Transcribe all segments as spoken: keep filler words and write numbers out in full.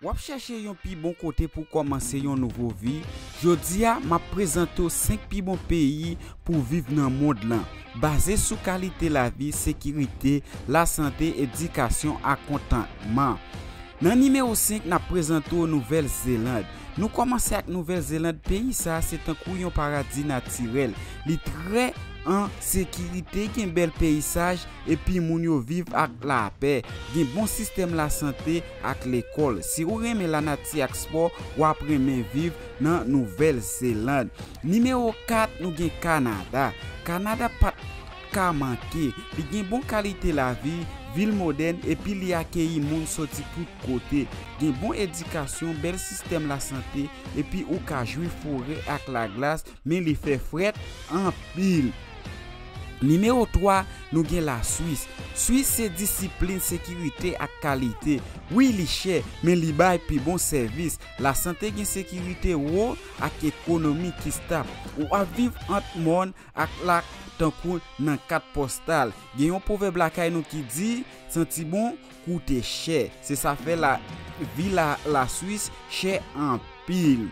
W ap chèche yon pi bon kote pou kòmanse yon nouvo vi? Jodi a, m ap prezante w senk pi bon peyi pou w viv nan mond lan, baze sou kalite lavi, sekirite, lasante, edikasyon ak kontantman. Nan nimewo senk, n ap prezante w Nouvèl Zeland. Nou kòmanse ak Nouvèl Zeland, peyi sa a se tankou yon paradi natirèl. Li trè an sekirite, gen bèl peyizaj, epi moun yo viv ak lapè. Gen bon sistèm lasante ak lekòl. Si ou renmen lanati ak spò, w ap renmen viv nan Nouvèl Zeland. Nimewo kat, nou gen Kanada. Kanada pa t ka manke. Li gen bon kalite lavi, vil modèn, epi li akeyi moun soti tout kote. Gen bon edikasyon, bèl sistèm lasante, epi ou ka jwi forè ak laglas, men li fè frèt anpil. Nimewo twa, nou gen Laswis. Swis se disiplin, sekirite ak kalite. Wi, li chè, men li bay pi bon sèvis. Lasante gen sekirite wo ak ekonomi ki stab. Ou ap viv ant mòn ak lak tankou nan kat pòstal. Gen yon pwovèb lakay nou ki di, santi bon, koute chè. Se sa fè la, vi la, Laswis chè anpil.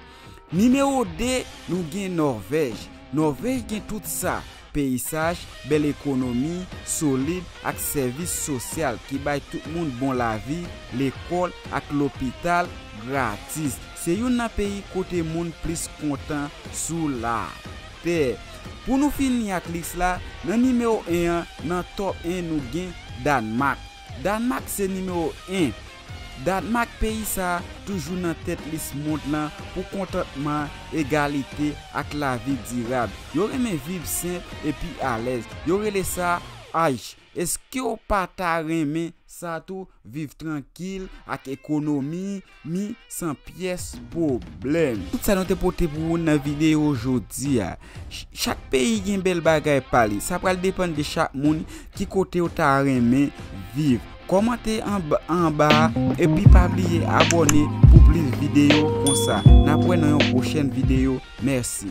Nimewo de, nou gen Nòvèj. Nòvèj gen tout sa, peyizaj, bèl ekonomi, solid ak sèvis sosyal ki bay tout moun bon lavi, lekòl ak lopital gratis. Se youn nan peyi kote moun plis kontan sou latè. Pou nou fini ak lis la, nan nimewo en an, nan top en, nou gen Dànmak. Dànmak se nimewo en. Dànmak, peyi sa a toujou nan tèt lis mond lan pou kontantman, egalite ak lavi dirab. Yo renmen viv senp epi alèz. Yo rele sa H. Èske w pa ta renmen sa tou? Viv trankil ak ekonomi, mi san pyès pwoblèm. Tout sa nou te pote pou ou nan videyo jodi a. Ch-, chak peyi gen bèl bagay pa li. Sa pral depann de chak moun ki kote w ta renmen viv. Kòmante anba, anba a, epi pa bliye abòne pou plis videyo konsa. N ap wè nan yon pwochèn videyo. Mèsi.